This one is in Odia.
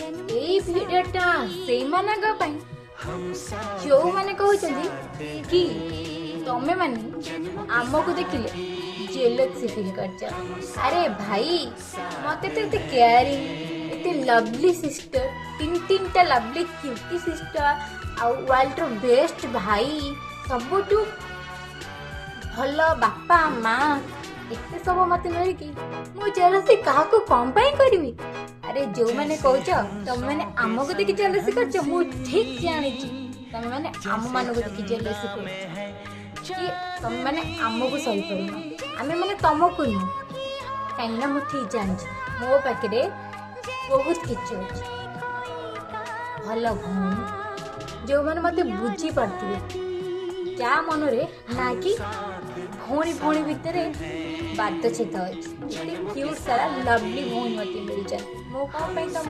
ଏଇ ଭିଡ଼ିଓଟା ସେଇମାନଙ୍କ ପାଇଁ ଯେଉଁମାନେ କହୁଛନ୍ତି କି ତମେମାନେ ଆମକୁ ଦେଖିଲେ ଜେଲସି ଫିଲ୍ କରିଛ। ଆରେ ଭାଇ, ମତେ ତ ଏତେ କେୟାରିଂ, ଏତେ ଲଭଲି ସିଷ୍ଟର, ତିନି ତିନିଟା ଲଭଲି କ୍ୟୁଟି ସିଷ୍ଟର ଆଉ ୱାର୍ଲଡର ବେଷ୍ଟ ଭାଇ, ସବୁଠୁ ଭଲ ବାପା ମା, ଏତେ ସବୁ ମତେ ମିଳିକି ମୁଁ ଜେଲସି କାହାକୁ କ'ଣ ପାଇଁ କରିବି? ଆରେ ଯୋଉମାନେ କହୁଛ ତମେମାନେ ଆମକୁ ଦେଖି ଜେଲସି କରୁଛ, ମୁଁ ଠିକ ଜାଣିଛି ତମେମାନେ ଆମମାନଙ୍କୁ ଦେଖି ଜେଲସି କରୁଛ କି ତମେମାନେ ଆମକୁ ସହିପାରୁନ, ଆମେ ମାନେ ତମକୁ ନୁହଁ। କାହିଁକିନା ମୁଁ ଠିକ ଜାଣିଛି ମୋ ପାଖରେ ବହୁତ କିଛି ଅଛି, ଭଲ ଭଉଣୀ ଯେଉଁମାନେ ମୋତେ ବୁଝିପାରୁଥିବେ, ଯାହା ମନରେ ନା କି ଭଉଣୀ ଭଉଣୀ ଭିତରେ ବାଦଛେଦ ଅଛି। ଏତେ କ୍ୟୁଟ୍ ସାରା ଲଭଲି ଭଉଣୀ ମୋତେ ମିଳିଛନ୍ତି, ମୁଁ କ'ଣ ପାଇଁ ତମ